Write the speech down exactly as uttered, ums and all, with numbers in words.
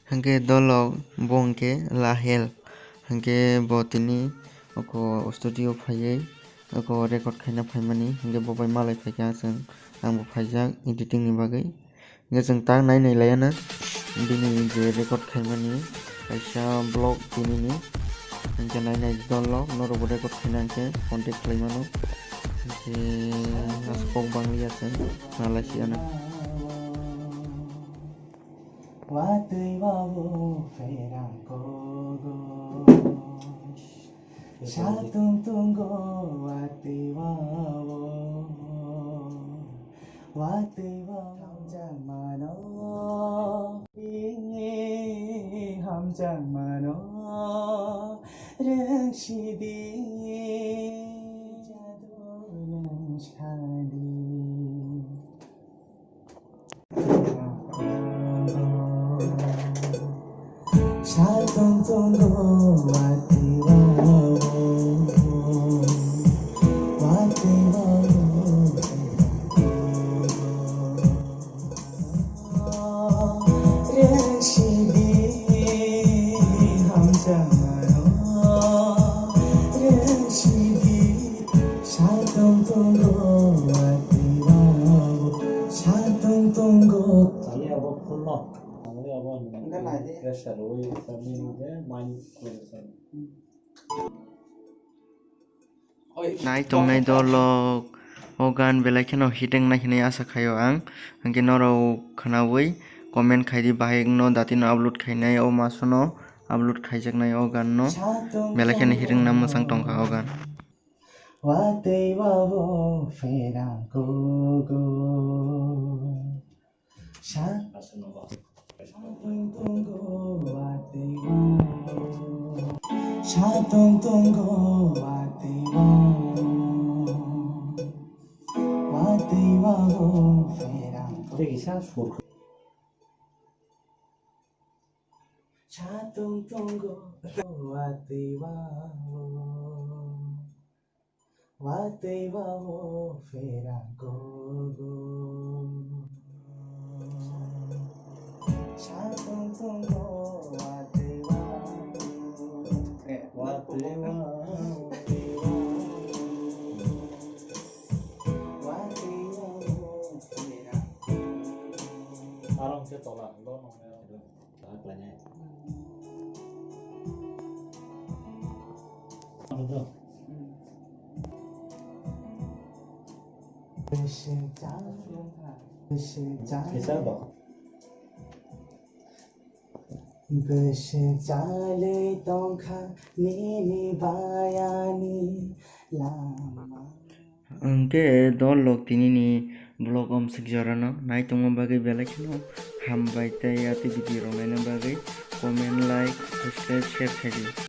Hwnkhe dolok bo hwnkhe Lahel. Hwnkhe bo tini oko studio phaiwi oko record khaina phaimani. Hwnkhe bo bai malai phaikha chwng, ang bo phaijak editing ni bagwi. Hwnkhe chwng ta nai nai laiya na bini je record khaimani kaisa vlog tinini. Hwnkhe nai nai dolok norokbo record khaina hwnkhe contact khlai mano. Hwnkhe aswk kok bang liya chwng nalai si ano. Watwi wao pherang kogo. Satung tungo watwi wao. Watwi wao hamjakmano. Hamjakmano. Rwngsidi. Jadu rwngsadi. Satung tungo watwi wao, watwi wao. Rwngsidi hamjakmano, rwngsidi. Satung tungo watwi wao, satung tungo. Tangwi abo phulno, tangwi abo pressure rwi, tamni hwnkhe mind clear. Nai tongnai dolok, o gan belai kheno hit wngnai hinwi asa khaio ang. Hwnkhe norok khwnawi comment khaidi, bahai wngno datino upload khainai, o masono upload khaijaknai o ganno. Belai kheno hit wngna mwchang tongkha o gan. Watwi wao pherang kogo. Sa-, satung tungo watwi wao. Satung tungo watwi wao. Watwi wao pherang kogo. Satung tungo watwi wao. Watwi wao pherang kogo. Satung tungo watwi wao. Eh, watwi wao. Watwi wao pherang kogo. Arong se tola, lo nong. Bwswk chalwi tongkha nini bayani lama. Hwnkhe dolok tinini vlog omswk jorano nai tongma bagwi belai kheno hambai tei a tei video rok naina bagwi comment, like, subscribe, share khaidi.